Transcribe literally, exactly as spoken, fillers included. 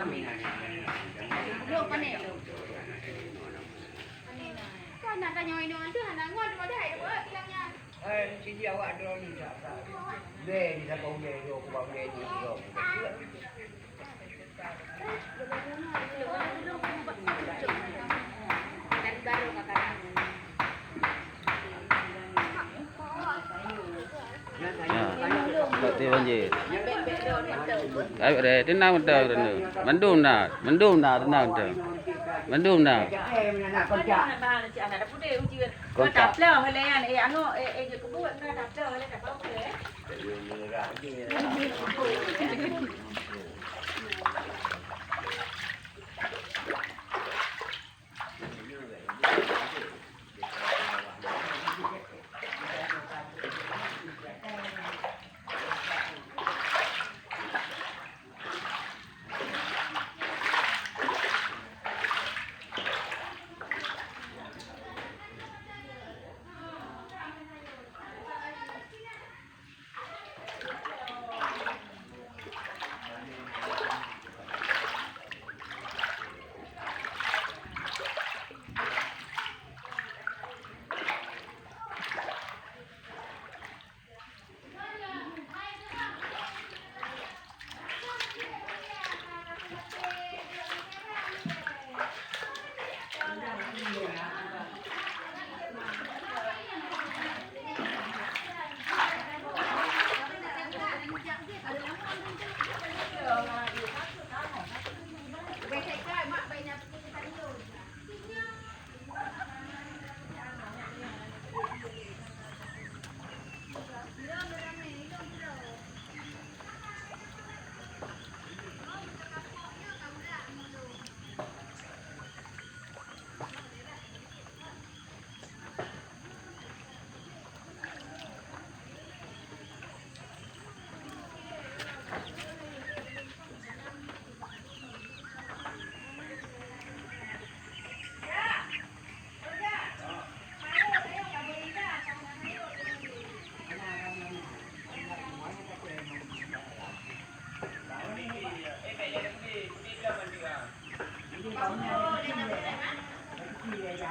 Belum panen. Panen dah. Kan nak tanya inoe tu, anak ngon tu dah ada buat bilang nyan. Eh, sini awak droe ni tak, tak. Ulèe ni siapa ulèe tu, aku buat ulèe ni, ulèe. Ya, tak tiep banjir. Ai, re, tenang mantong, tenang. Mandum na, mandum na, tenang mantong. Mandum na. Koncak.